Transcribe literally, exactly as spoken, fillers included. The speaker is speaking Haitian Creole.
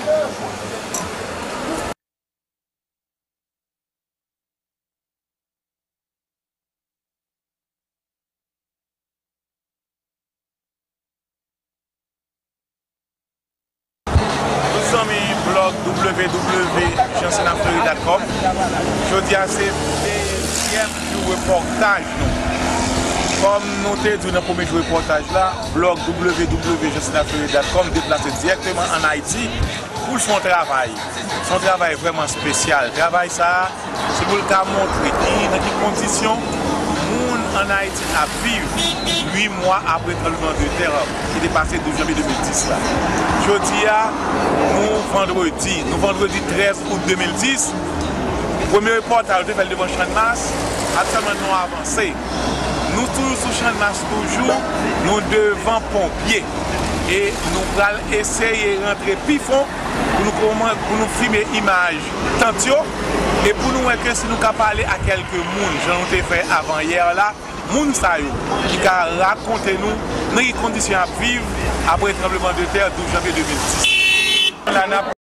Tout zanmi blòg w w w jan sena flori dot com. Jodi a se dezyèm jou repòtaj nou. Kòm nou te di w nan premye jou repòtaj la, blòg w w w jan sena flori dot com deplase dirèkteman ann Ayiti pou l fè yon travay. Se yon travay vrèman espesyal. Travay sa a, se pou l ka montre ki, nan ki kondisyon moun ann Ayiti ap viv uit mwa apre tranblemanntè ki te pase douz janvye de mil dis la. Jodi a, nou vandredi, nou vandredi trèz out de mil dis. Premye repòtaj, nou te fè l devan Channmas, aktyèlman nou avanse. Nou toujou sou Channmas toujou, nou devan ponpye. E nou pral eseye rantre pi fon pou nou kòman-, pou nou filme imaj tant yo e pou nou wè ke si nou ka pale a kèlke moun, jan nou te fè avan yè la, moun sa yo ki ka rakonte nou nan ki kondisyon y ap viv apre tranblemanntè douz janvye de mil dis. La, n ap